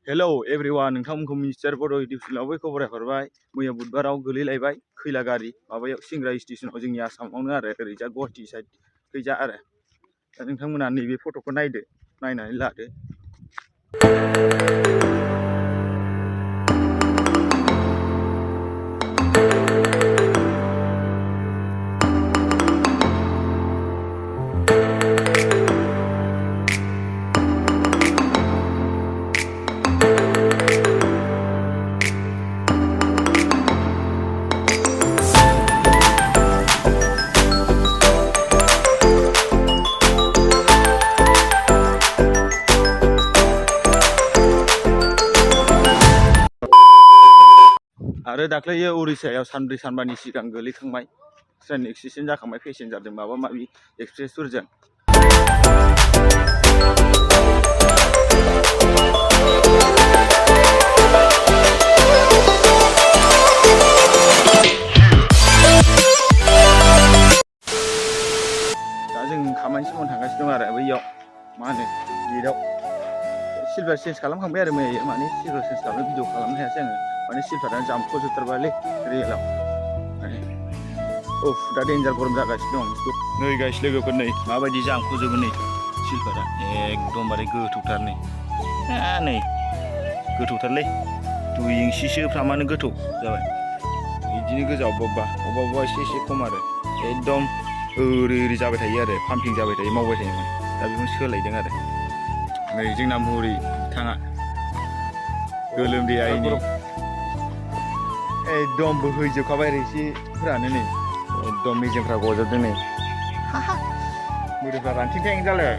Hello एभरिवान नोंथांमोनखौ mister बर' YouTube चेनेलाव बै खबर हरबाय मैया बुधबाराव गोलैलायबाय खैला गारि माबायाव सिंग्रा स्टेशनाव जोंनि आसामावनो आरो ओरैजा गुवाहाटि साइड गैजा आरो दा नोंथांमोना नैबे फट'खौ नायदो नायनानै लादो। आरो दाख्लैयो उरिष्यायाव सानब्रै सानबानि सिगां गोलैखांबाय ट्रेन एक्सिडेन्ट जाखांबाय पेसेन्जारजों माबा माबि एक्सप्रेसफोरजों। दा जों खामानिसो मावनो थांगासिनो दं आरो बैयाव मा होनो गेटआव सिलभार चेन्ज खालामखांबाय आरो मैया माने सिलभार चेन्ज खालामनो भिडिअ खालामनो हायासै आङो माने सिलभारानो जामख'जोबथारबायलै रियेलाव माने उफ दा डेन्जार गरम जागासिनो दं। नै गाइस लोगोफोर नै माबायदि जामख'जोबो नै सिलभारा एकदमबारे गोथौथार नै गोथौथारलै 2 इन्सिसो फ्रामानो गोथौ जाबाय बिदिनो गोजा अबेबा एसे खम आरो एकदम ओरै जाबाय थायो आरो पाम्पिं जाबाय थायो मावबाय थायोमोन दा बेखौनो सोलायदों आरो नै जोंना मुरि बिथाङा गोलोमदै आइनि एकदम बोहैजोबखाबाय रोसिफोरानो नै एकदम मेजेमफ्रा गजोबदों नै मोदोमफ्रा रानथें जालाय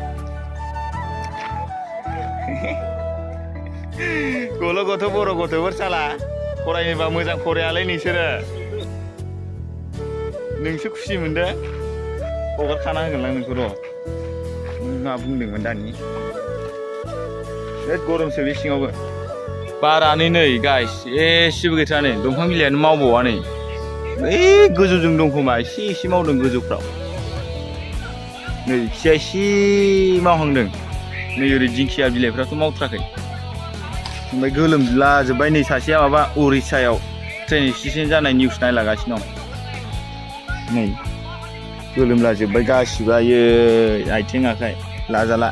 गल' गथ' बर' गथ'फोर साला फरायनोबा मोजां फरायालै नोंसोरो नोंसो खुसि मोनदों हगारखाना होगोनलां नोंखौ र' मा बुंदोंमोन दानि बिराद गरमसो बे सिङावबो बारानो नै गाइस एसेबो गैथारा नै दंफां बिलाइयानो मावबावा नै बै गोजौजों दं खोमा एसे मावदों गोजौफ्राव नै खिया एसे मावहांदों नै ओरै दिंखिया बिलाइफ्राथ' मावथ्राखै ओमफ्राय गोलोमलाजोब्बाय नै सासेया माबा उरिष्यायाव ट्रेन एक्सिडेन्ट जानाय निउस नायलागासिनो दं नै गोलोमलाजोब्बाय गासिबो आयै आथिं आखाइ लाजाला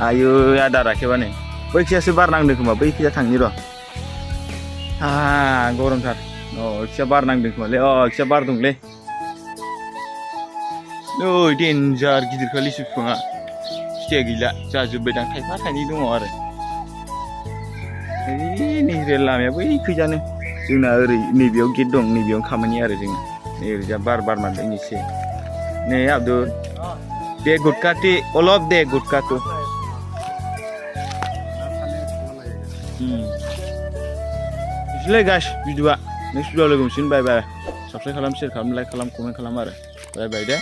आयै आदार आखेबानो बैखियासो बार नांदों खोमा बैखिया थांनि र' गरमथार इखिया बार नांदों खोमालै इखिया बार दंलै नै डेन्जार गिदिरखा लिसु बिफाङा फिथाइया गैला जाजोब्बायदां थाइफा थाइनै दङ आरो नै रेल लामाया बैखैजानो जोंना ओरै नैबेयाव गेट दं नैबेयावनो खामानि आरो जोंना नै ओरैजा बार बारमारदों एसे नै आब्दुल दे गुटकाति अलप दे गुटकातु बिदिलाय गाइस भिडिअआ नेक्स्ट भिडिअआव लोगो मोनसिगोन बाय बाय साबस्क्राइब खालाम शेयार खालाम लाइक खालाम कमेन्ट खालाम आरो बाय बाय दे।